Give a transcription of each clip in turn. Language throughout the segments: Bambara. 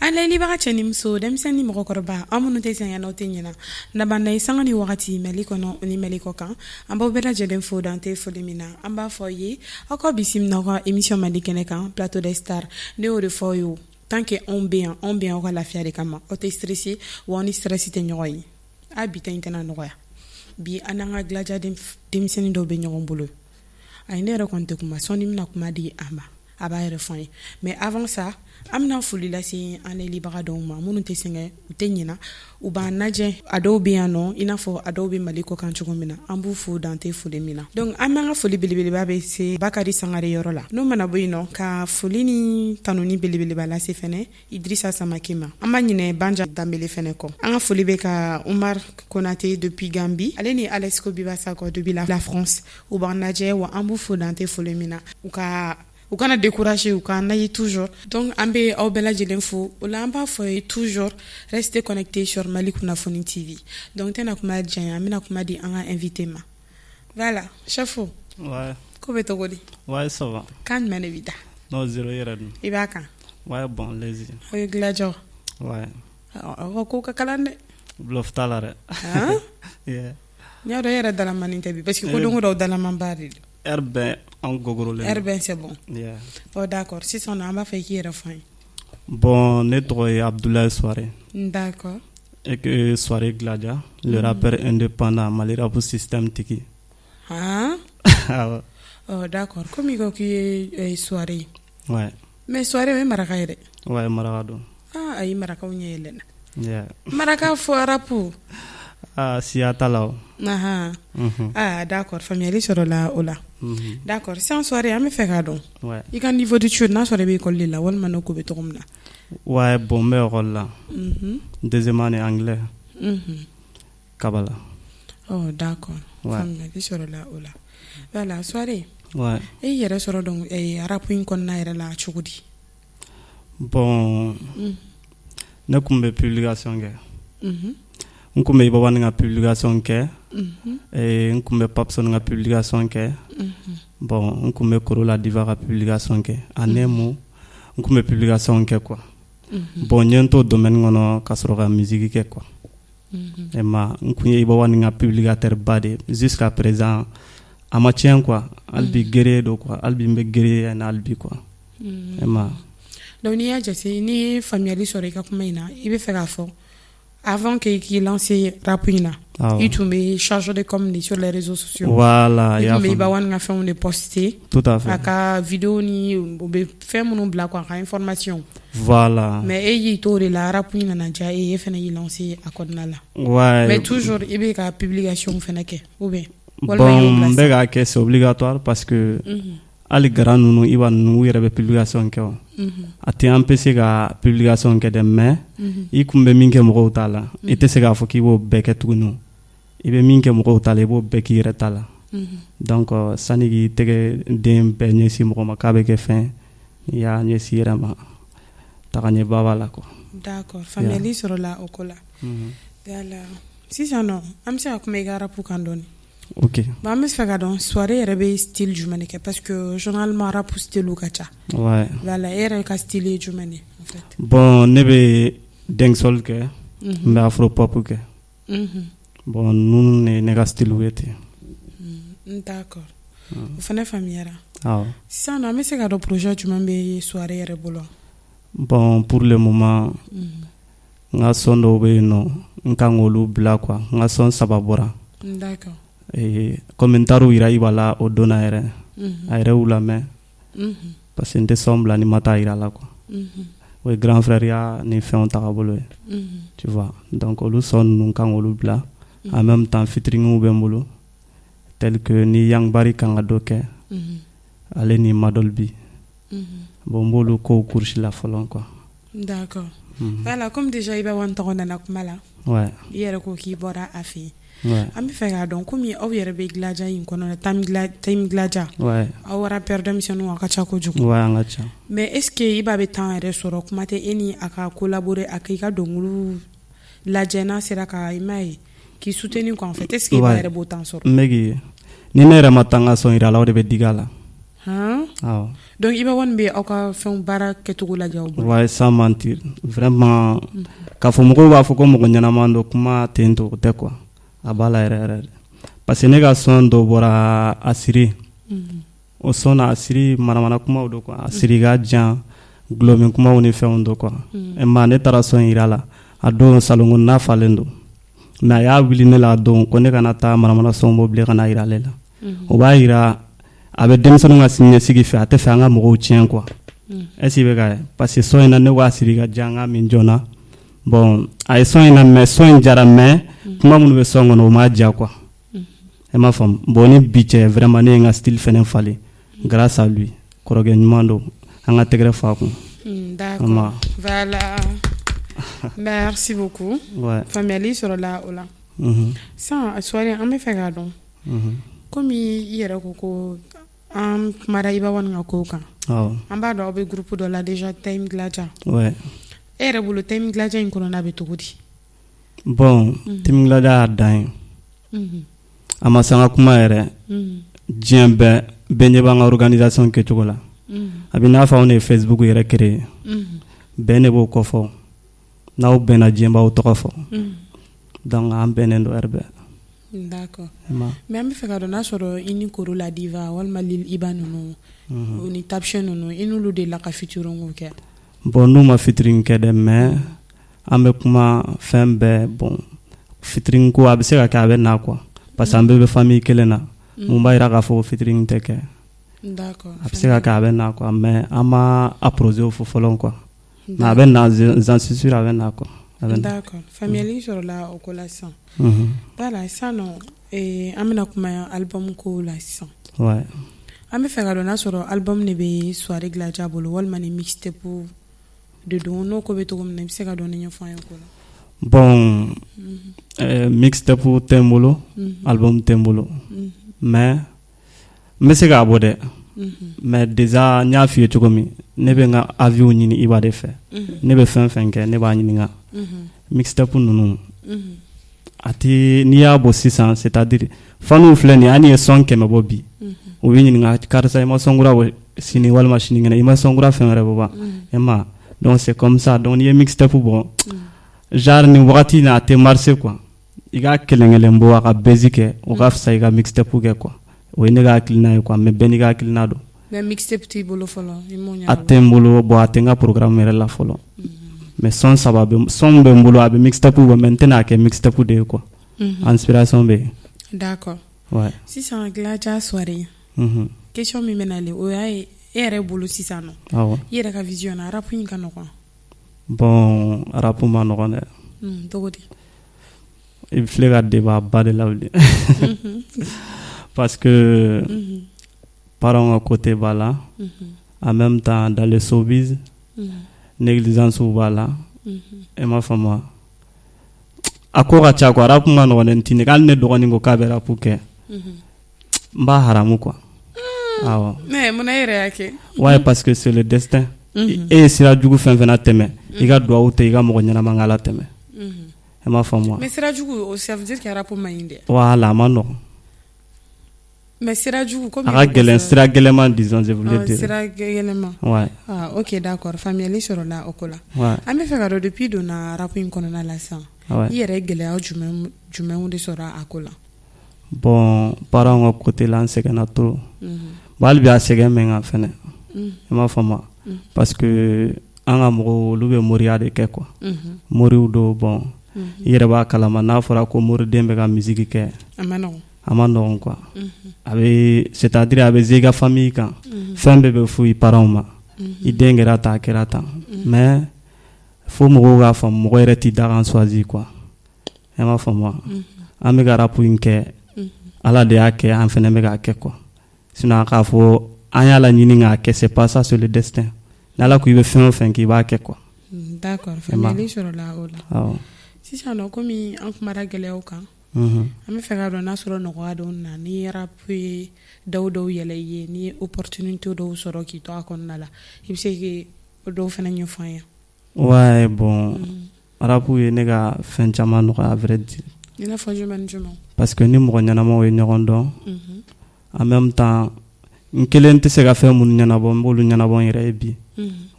An layɛlibaga cɛ ni muso, denmisɛnnin ni mɔgɔkɔrɔba, an minnu tɛ sɛgɛn, n'aw tɛ ɲina nabanda ye, sanga ni wagati, Mali kɔnɔ ni Mali kɔ kan, an b'aw bɛɛ lajɛlen fo dan tɛ foli min na. An b'a fɔ aw ye, aw ka bisimila aw ka émission Mandi kɛnɛ kan, Plateau des Stars. Ne y'o de fɔ aw ye, tant que anw bɛ yan, anw bɛ yan aw ka lafiya de kama. Aw tɛ stressé wa, aw ni stress tɛ ɲɔgɔn ye. A bi ta in tɛna nɔgɔya. Bi, an n'an ka Gladia denmisɛnnin dɔw bɛ ɲɔgɔn bolo. Ayi, ne yɛrɛ kɔni tɛ kuma sɔnni, bɛna kuma di a ma, a b'a yɛrɛ fɔ an ye. Mais avant ça, an bɛna foli lase an layɛlibaga dɔw ma, minnu tɛ sɛgɛn, u tɛ ɲina, u b'an lajɛ. A dɔw bɛ yan nɔ, i n'a fɔ a dɔw bɛ Mali kɔ kan cogo min na. An b'u fo dan tɛ foli min na. Donc an b'an ka foli belebeleba bɛ se Bakari Sangare yɔrɔ la. N'o mana bɔ yen nɔ, ka foli ni tanuni belebeleba lase fɛnɛ Idrissa Samake ma. An b'a ɲinɛ Banja Danbele fɛnɛ kɔ. An ka foli bɛ ka Umar Konate depuis Gambie, ale ni Alex Kobiba Sakɔ depuis la France. U b'an lajɛ wa, an b'u fo dan tɛ foli min na. U kana décourager, u k'an lajɛ toujours. Donc an bɛ aw bɛɛ lajɛlen fo. O la, an b'a fɔ ye toujours, restez connectés sur Mali Kunnafoni TV. Donc n tɛna kuma janya, an bɛna kuma di an ka invité ma. Voilà, chef. Ouais. Ko bɛ cogo di? Ouais, ça va. Kan jumɛn de b'i da? Non, zéro yɛrɛ dun. I b'a kan? Ouais, bon, allez-y. O ye Gladiaw. Ouais. Aw ka ko ka kalan dɛ. Bluff t'a la dɛ. Han? Yeah. N y'a dɔn e yɛrɛ dalamani tɛ bi, parce que ko don o don dalamanba de don. Heure bɛɛ an gogorolen. Heure bɛɛ, c'est bon. Yeah. Oh d'accord, sisan nɔ, an b'a fɛ i k'i yɛrɛ fɔ an ye. Bon, ne tɔgɔ ye Abdoulaye Souare. D'accord. Et que Souare Gladia, le rappeur indépendant, Mali rap système tigi. Han? Awɔ. Oh d'accord, komi i ko k'i ye Souare ye. Ouais. Mais Souare, o ye maraka ye dɛ. Ouais, maraka don. Ah ayi, marakaw ɲɛ yɛlɛnna. Yeah. Maraka fɔ rap. Ah, siya t'a la o. Ahan. Ah d'accord, faamuyali sɔrɔla o la. D'accord, sisan Souare, an bɛ fɛ k'a dɔn. Ouais. I ka niveau d'étude, n'a sɔrɔ i bɛ école de la walima n'o ko bɛ cogo min na. Ouais, bon, n bɛ école la. Deuxième année anglais. Kabala. Oh d'accord. Ouais. Faamuyali sɔrɔla o la. Voilà, Souare. Ouais. E y'i yɛrɛ sɔrɔ donc rap in kɔnɔna yɛrɛ la cogo di? Bon, ne kun bɛ publication kɛ. N kun bɛ Ibabani ka publication kɛ. N kun bɛ Papson ka publication kɛ. Bon, n kun bɛ Corolla Diva ka publication kɛ. En un mot, n kun bɛ publication kɛ quoi. Bon, n ye n to domaine kɔnɔ ka sɔrɔ ka musique kɛ quoi. E ma n kun ye Ibabani ka publicateur ba de ye jusqu'à présent, a ma tiɲɛ quoi. Hali bi guerrier don quoi. Hali bi n bɛ guerrier na hali bi quoi. E ma. Donc n'i y'a jate, n'i ye faamuyali sɔrɔ i ka kuma in na, i bɛ fɛ k'a fɔ avant que i k'i lancer rap in na, i tun bɛ chargé de com de sur les réseaux sociaux. Voilà, i i y'a tun bɛ faamu. Ibawani ka fɛnw de poster. Tout à fait. A ka vidéo ni u bɛ fɛn minnu bila quoi, a ka information. Voilà. Mais e y'i to o de la, rap in nana diya e ye, e fana y'i lancer a kɔnɔna la. Ouais. Mais toujours i bɛ ka publication fana kɛ ou bien walima i y'o Bon, bila n sisan? bɛ k'a kɛ, c'est obligatoire parce que hali grand ninnu, Iba ninnu, u yɛrɛ bɛ publication kɛ o. A tɛ empêcher ka publication kɛ dɛ, mais i kun bɛ min kɛ mɔgɔw t'a la, i tɛ se k'a fɔ k'i b'o bɛɛ kɛ tuguni o. I bɛ min kɛ mɔgɔw ta la, i b'o bɛɛ k'i yɛrɛ ta la. Donc sani k'i tɛgɛ den bɛɛ ɲɛsin mɔgɔ ma k'a bɛ kɛ fɛn, n'i y'a ɲɛsin i yɛrɛ ma, tagaɲɛba b'a la quoi. D'accord, faamuyali sɔrɔla o ko la. Voilà, sisan nɔ, an bɛ se ka kuma i ka rap kan dɔɔni. Ok. Bon, an bɛ fɛ ka dɔn Souare yɛrɛ bɛ style jumɛn de kɛ, parce que généralement rap style ka ca. Ouais. Voilà, e yɛrɛ ka style ye jumɛn de en fait? Bon, ne bɛ dancehall kɛ, n bɛ afro pop kɛ. Bon, ninnu de ye ne ka style ye ten. D'accord. O fana faamuyara. Awɔ. Sisan nɔ, an bɛ se ka dɔn projet jumɛn bɛ Souare yɛrɛ bolo? Bon, pour le moment, n ka son dɔw bɛ yen nɔ, n kan k'olu bila quoi. N ka son saba bɔra. D'accord. Et comme n taar'u yira Iba la o donna yɛrɛ, a yɛrɛ y'u lamɛn. Parce que n tɛ son bila ni ma taa yira la quoi. O ye grand frère ya ni fɛnw tagabolo ye. Tu vois. Donc olu son ninnu, n kan k'olu bila. En même temps, featuring bɛ n bolo. Tel que ni Yang Bari kan ka dɔ kɛ. Ale ni Madol bi. Bon, n b'olu kow kurusi la fɔlɔ quoi. D'accord. Voilà, comme déjà Iba One tɔgɔ nana kuma la. Ouais. I yɛrɛ ko k'i bɔra a fɛ yen. Ouais. An bɛ fɛ k'a dɔn, komi aw yɛrɛ bɛ Gladia in kɔnɔ, Team Gladia. Ouais. Aw rappeur denmisɛnninw, aw ka ca kojugu. Ouais, an ka ca. Mais est ce que Iba bɛ temps yɛrɛ sɔrɔ, kuma tɛ e ni a ka collaborer, a k'i ka dɔnkiliw lajɛ, n'a sera ka i m'a ye k'i soutenir quoi en fait, est ce que Iba yɛrɛ b'o temps sɔrɔ? N bɛ k'i ye, ni ne yɛrɛ ma taa n ka son yira a la, o de bɛ digi a la. Han? Awɔ. Donc Iba One bɛ aw ka fɛnw baara kɛcogo lajɛ aw bolo. Ouais, sans mentir, vraiment, k'a fɔ mɔgɔw b'a fɔ ko mɔgɔ ɲɛnama don, kuma ten to, o tɛ quoi. A b'a la yɛrɛ yɛrɛ de, parce que ne ka son dɔ bɔra, a siri, o son na, a siri manamana kumaw don quoi, a siri ka jan, gulɔmin kumaw ni fɛnw don quoi. Ma ne taara son yira la, a don salon kɔnɔna falen don, mais a y'a wuli ne la a don ko ne kana taa manamana son bɔ bilen ka na yira ale la. O b'a yira a bɛ denmisɛnninw ka siniɲɛsigi fɛ, a tɛ fɛ an ka mɔgɔw tiɲɛ quoi. Est ce que i bɛ ka ye? Parce que son in na, ne ko a siri ka jan, ka min joona. Bon, a ye son in na, mais son in jara, mais kuma minnu bɛ son kɔnɔ, o m'a diya quoi. E m'a faamu? Bon, ni bi cɛ, vraiment, ne ye n ka style fɛnɛ falen grâce à lui. Kɔrɔkɛ ɲuman don, an ka tɛgɛrɛ fa kun. D'accord, voilà, merci beaucoup. Ouais. Faamuyali sɔrɔla o la. Sisan Souaré, an bɛ fɛ k'a dɔn, komi i yɛrɛ ko ko an kumara Iba One ka kow kan, an b'a dɔn aw bɛ groupe dɔ la déjà, Team Gladia. E yɛrɛ bolo, Team Gladia in kɔnɔna bɛ cogo di? Bon, Team Gladia y'a dan ye. A ma sanga kuma yɛrɛ. Diɲɛ bɛɛ bɛɛ ɲɛ b'an ka organisation kɛcogo la. A bɛ n'a fɔ anw de ye Facebook yɛrɛ créé. Bɛn de b'o kɔfɔ. N'aw bɛnna, diɲɛ b'aw tɔgɔ fɔ. Donc an bɛnnen don yɛrɛ bɛɛ. D'accord, mais an bɛ fɛ ka dɔn n'a sɔrɔ i ni Koro la Diva walima Lil Iba ninnu, o ni Tapchen ninnu, i n'olu delila ka featuring kɛ? Bon, n'u ma featuring kɛ dɛ, mais an bɛ kuma fɛn bɛɛ. Bon, featuring ko, a bɛ se ka kɛ a bɛ na quoi, parce que an bɛɛ bɛ famille kelen na. Mun b'a jira k'a fɔ ko featuring tɛ kɛ? A bɛ se ka kɛ a bɛ na quoi, mais an ma a projet fɔ fɔlɔ quoi, mais a bɛ na, j'en suis sûr, a bɛ na quoi. D'accord, faamuyali sɔrɔla o ko la sisan. Voilà, sisan nɔ, an bɛna kuma album ko la sisan. An bɛ fɛ ka dɔn n'a sɔrɔ album de bɛ Souaré Gladia bolo walima ni mixtape de don. N'o ko bɛ cogo min na, i bɛ se ka dɔɔni ɲɛfɔ an ye o ko la? Bon, mixtape tɛ n bolo, album tɛ n bolo, mais n bɛ se k'a bɔ dɛ. Mais déjà, n y'a f'i ye cogo min, ne bɛ n ka avis ɲini Iba de fɛ. Ne bɛ fɛn fɛn kɛ, ne b'a ɲininka. Mixtape ninnu, a ti, n'i y'a bɔ sisan, c'est à dire faniw filɛ nin ye, hali n'i ye son 100 bɔ bi, u b'i ɲininka: karisa, i ma son kura bɔ sini walima sinikɛnɛ, i ma son kura fɛn wɛrɛ bɔ ba? E ma? Donc c'est comme ça. Donc n'i ye mixtape bɔ, genre nin wagati in na, a tɛ marcher quoi. I ka kelen kelen bɔ, a ka buzz kɛ, o ka fisa i ka mixtape kɛ quoi. O ye ne ka hakilina ye quoi, mais bɛɛ n'i ka hakilina don. Mais mixtape t'i bolo fɔlɔ, i m'o A tɛ n bolo. Bon, a tɛ n ka programme yɛrɛ la fɔlɔ, mais son saba bɛ, son bɛ n bolo, a bɛ mixtape bɔ, mais n tɛna kɛ mixtape de ye quoi. Inspiration bɛ yen. D'accord. Ouais. Sisan Gladia Souaré, question min bɛ nalen, o y'a ye, e yɛrɛ bolo sisan nɔ, i yɛrɛ ka vision na, rap in ka nɔgɔn? Bon, rap ma nɔgɔn dɛ. Cogo di? I filɛ ka débat ba de lawuli, parce que parents ka côté b'a la, en même temps dans le showbiz, négligence b'a la. E m'a faamu? A ko ka ca quoi. Rap ma nɔgɔn dɛ. N tɛ hali ne dɔgɔnin ko k'a bɛ rap kɛ, n b'a haramu quoi, awɔ. Mais munna e yɛrɛ y'a kɛ? Ouais, parce que c'est le destin. E ye sira jugu fɛn fɛn na tɛmɛ, i ka duwawu tɛ i ka mɔgɔ ɲɛnama k'a la tɛmɛ. E m'a faamu wa? Mais sira jugu, ça veut dire que rap man ɲi dɛ. Voilà, a ma nɔgɔn. Mais sira jugu, komi a ka gɛlɛn, sira gɛlɛman, disons, je voulais dire. Sira gɛlɛman. Ouais. Ah, ok, d'accord, faamuyali sɔrɔla o ko la. Ouais. An bɛ fɛ ka dɔn, depuis i donna rap in kɔnɔna la sisan, i yɛrɛ ye gɛlɛya jumɛn jumɛnw de sɔrɔ a ko la? Bon, parents ka côté la, n sɛgɛnna trop. Bon, hali bi a sɛgɛn bɛ n kan fɛnɛ. I m'a faamu wa? Parce que an ka mɔgɔw, olu bɛ moriya de kɛ quoi. Moriw don. Bon, i yɛrɛ b'a kalama, n'a fɔra ko moriden bɛ ka musique kɛ, a ma nɔgɔn. A ma nɔgɔn quoi. A bɛ, c'est à dire a bɛ i ka famille kan, fɛn bɛɛ bɛ fɔ i parents ma: i den kɛra tan, a kɛra tan. Mais fo mɔgɔw k'a faamu, mɔgɔ yɛrɛ t'i dakan choisi quoi. E m'a faamu wa? An bɛ ka rap in kɛ, Ala de y'a kɛ, an fɛnɛ bɛ k'a kɛ quoi. Sinon k'a fɔ an y'a laɲini k'a kɛ, c'est pas ça, c'est le destin. Ni Ala ko i bɛ fɛn o fɛn kɛ, i b'a kɛ quoi. D'accord, faamuyali sɔrɔla o la. Awɔ. Sisan nɔ, komi an kumara gɛlɛyaw kan, an bɛ fɛ k'a dɔn n'a sɔrɔ nɔgɔya dɔw na, ni rap ye daw dɔw yɛlɛ i ye, ni ye opportunité dɔw sɔrɔ k'i to a kɔnɔna la, i bɛ se k'o dɔw fana ɲɛfɔ an ye? Ouais, bon, rap ye ne ka fɛn caman nɔgɔya, à vrai dire. I n'a fɔ jumɛn ni jumɛn? Parce que ni mɔgɔ ɲɛnamaw ye ɲɔgɔn dɔn, en même temps N kelen tɛ se ka fɛn minnu ɲɛnabɔ, n b'olu ɲɛnabɔ n yɛrɛ ye bi.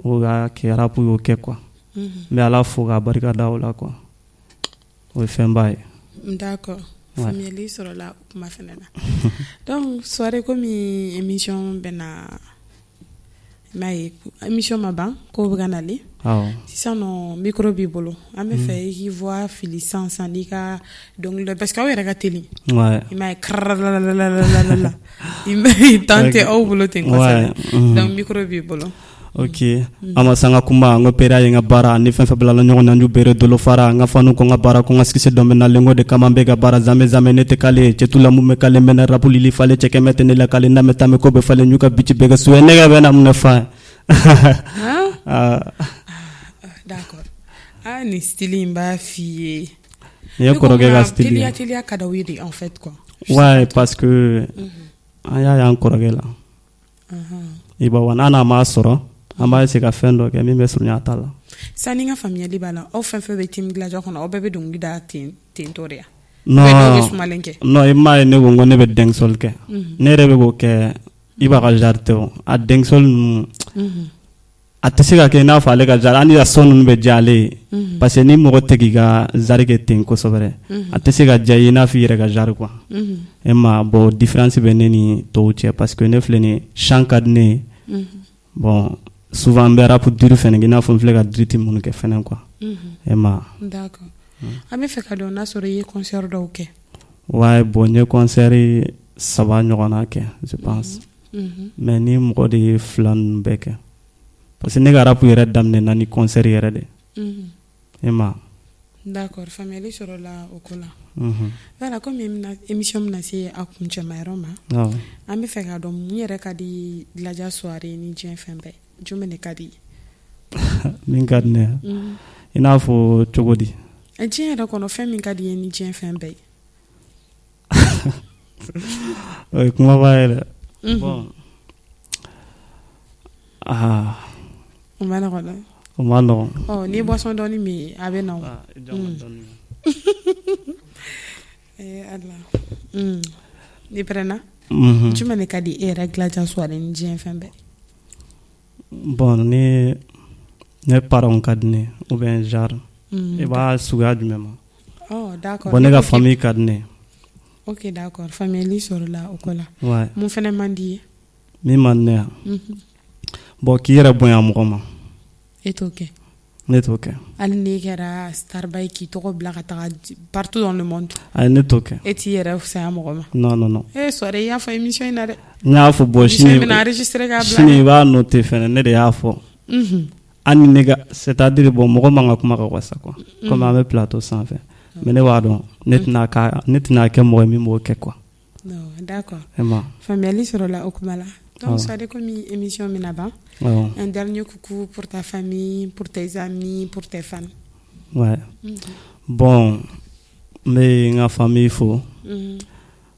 O y'a kɛ rap y'o kɛ quoi. N bɛ Ala fo k'a barika da o la quoi, o ye fɛnba ye. D'accord, faamuyali sɔrɔla o kuma fana na. Donc Souaré, komi émission bɛna, i m'a ye, émission ma ban, ko bɛ ka nalen sisan nɔ, micro b'i bolo, an bɛ fɛ i k'i voix fili sisan sisan n'i ka dɔnkili dɔ, parce que aw yɛrɛ ka teli, i m'a ye, karalalalala, i temps tɛ aw bolo ten kosɛbɛ, donc micro b'i bolo. Ok, a ma sanga kuma n ko pere ye n ka baara ni fɛn fɛn bilala ɲɔgɔn na, n ju bere dolo fara n ka fanu ko n ka baara ko n ka sikisi dɔn bɛ nalen ko de kama n bɛ ka baara zamɛ zamɛ. Ne tɛ kale cɛ tu la mun bɛ kale n bɛ na rap lili fale cɛ kɛmɛ tɛ ne la kale n'a bɛ taa ko bɛ falen n'u ka biti bɛɛ kɛ suye nɛgɛ bɛ na mun de fa. D'accord, ah, nin style in b'a f'i ye. Nin ye kɔrɔkɛ ka style ye. Teliya teliya ka d'aw ye de en fait quoi. Ouais, parce que an y'a y'an kɔrɔkɛ la. I b'a wa n'a n'a m'a sɔrɔ, an b'a essayer ka fɛn dɔ kɛ min bɛ surunya ta la. Sani n ka faamuyali b'a la, aw fɛn fɛn bɛ team Gladia kɔnɔ, aw bɛɛ bɛ dɔnkili da ten ten tɔ de ya? Non. Dɔw bɛ sumalen kɛ? Non, i m'a ye, ne ko n ko ne bɛ dancehall kɛ. Ne yɛrɛ bɛ k'o kɛ, i b'a ka genre tɛ o, a dancehall ninnu, a tɛ se ka kɛ i n'a fɔ ale ka genre. Hali a son ninnu bɛ diya ale ye, parce que ni mɔgɔ tɛ k'i ka genre kɛ ten kosɛbɛ dɛ, a tɛ se ka diya i ye i n'a fɔ i yɛrɛ ka genre quoi. E ma bon, différence bɛ ne ni tɔw cɛ, parce que ne filɛ nin ye, chant ka di ne ye. Bon, souvent n bɛ rap dur fɛnɛ kɛ, i n'a fɔ n filɛ ka drill minnu kɛ fɛnɛ quoi, e ma. D'accord, an bɛ fɛ ka dɔn n'a sɔrɔ i ye concert dɔw kɛ. Ouais, bon, n ye concert saba ɲɔgɔnna kɛ, je pense, mais ni mɔgɔ de ye fila ninnu bɛɛ kɛ, parce que ne ka rap yɛrɛ daminɛna ni concert yɛrɛ de, e ma. D'accord, faamuyali sɔrɔla o ko la. Voilà, komi émission bɛna se a kuncɛmayɔrɔ ma, an bɛ fɛ k'a dɔn mun yɛrɛ ka di Gladia Souaré ni diɲɛ fɛn bɛɛ, jumɛn de ka di ye? Min ka di ne ye, i n'a fɔ cogo di? Diɲɛ yɛrɛ kɔnɔ, fɛn min ka di ye ni diɲɛ fɛn bɛɛ ye. O ye kumaba ye dɛ. Bon, aa. O ma nɔgɔn dɛ. O ma nɔgɔn. Ɔ, n'i ye boisson dɔɔni min, a bɛ na o. Ala, n'i pɛrɛnna, jumɛn de ka di e yɛrɛ Gladia Souaré ni diɲɛ fɛn bɛɛ? Bon, ni ne parents ka di ne ye, ou bien genre i b'a suguya jumɛn ma? Oh, d'accord. Bon, ne ka famille ka di ne ye. Ok, d'accord, faamuyali sɔrɔla o ko la. Ouais. Mun fɛnɛ man di ye? Min man di ne ye, bon, k'i yɛrɛ bonya mɔgɔ ma. E t'o kɛ? Ne t'o kɛ. Hali n'e kɛra starba ye, k'i tɔgɔ bila ka taga partout dans le monde? Ayi, ne t'o kɛ. E t'i yɛrɛ fisaya mɔgɔ ma? Non, non, non. E Souaré, i y'a fɔ émission in na dɛ. N y'a fɔ, bon, sini bɛna enregistrer k'a bila. Sini i b'a noter fɛnɛ, ne de y'a fɔ. Hali ni ne ka, c'est à dire, bon, mɔgɔ man ka kuma ka wasa quoi, comme an bɛ plateau sanfɛ, mais ne b'a dɔn ne tɛna kɛ mɔgɔ ye min b'o kɛ quoi. Non, d'accord. E ma. Faamuyali sɔrɔla o kuma la. Donc Souaré, komi émission bɛna ban, un dernier coucou pour ta famille, pour tes amis, pour tes fans. Ouais, bon, n bɛ n ka famille fo,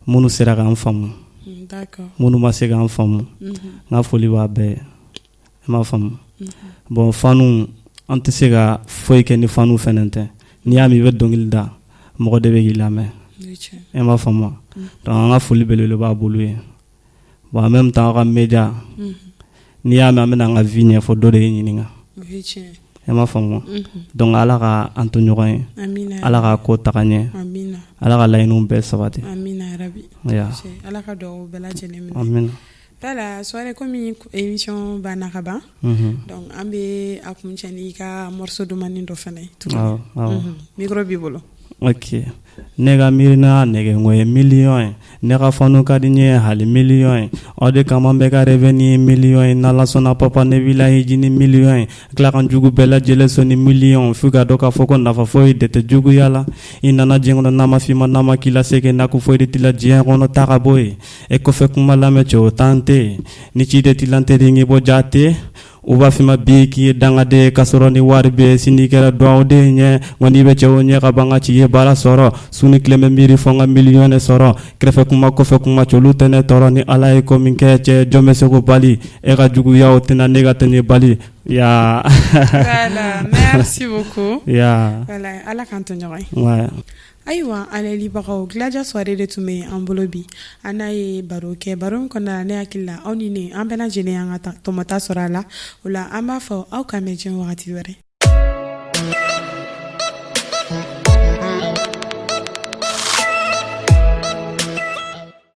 minnu sera k'an faamu, minnu ma se k'an faamu, n ka foli b'a bɛɛ ye, i m'a faamu. Bon, fanu, an tɛ se ka foyi kɛ ni fanu fɛnɛ tɛ. N'i y'a mɛn i bɛ dɔnkili da, mɔgɔ de bɛ k'i lamɛn, e m'a faamu wa? Donc an ka foli belebele b'a bolo ye. Bon, en même temps, aw ka média, n'i y'a mɛn an bɛna an ka vie ɲɛfɔ, dɔ de ye ɲininka, e m'a faamu wa? Donc Ala ka an to ɲɔgɔn ye, Ala ka ko taga ɲɛ, Ala ka laɲiniw bɛɛ sabati. Amina yarabi. Ala ka dugawu bɛɛ lajɛlen minɛ. Amina. Voilà, Souaré, komi émission banna ka ban, donc an bɛ a kuncɛ n'i ka morceau dumani dɔ fɛnɛ ye tuguni. Micro b'i bolo. Ok, ne ka miirina nɛgɛ ye miliyɔn ye, ne ka fanu ka di n ye hali miliyɔn ye, o de kama n bɛ ka rêver ni miliyɔn ye. N'Ala sɔnna, papa, ne b'i lahiji ni miliyɔn ye, tila ka n jugu bɛɛ lajɛlen sɔn ni miliyɔn, f'u ka dɔn k'a fɔ ko nafa foyi de tɛ juguya la. I nana diɲɛ kɔnɔ, n'a ma f'i ma, n'a ma k'i la sege, n'a ko foyi de t'i la diɲɛ kɔnɔ, taa ka bɔ yen. E kɔfɛ kuma lamɛn, cɛ, o tan tɛ ni ci de t'i la, n teri k'i bɔ jate. U b'a f'i ma bi k'i ye dangaden, ka sɔrɔ ni wari bɛ, sini kɛra dugawuden ɲɛ. Nka n'i bɛ cɛw ɲɛ ka ban ka ci ye baara sɔrɔ, su ni tile bɛ miiri fɔ n ka miliyɔn de sɔrɔ. Kɛrɛfɛ kuma, kɔfɛ kuma, cɛlu tɛ ne tɔɔrɔ. Ni Ala ye ko min kɛ, cɛ, jɔn bɛ se k'o bali? E ka juguya o tɛna ne ka tɛnɛ bali ya. Voilà, merci beaucoup. Ya. Voilà, Ala k'an to ɲɔgɔn ye. Ouais. Ayiwa, an lamɛnbagaw, Gladia Souaré de tun bɛ an bolo bi. An n'a ye baro kɛ. Baro min kɔnɔna la, ne hakili la, aw ni ne, an bɛɛ lajɛlen y'an ka tɔmɔta sɔrɔ a la. O la, an b'a fɔ aw k'an bɛn diɲɛ wagati wɛrɛ.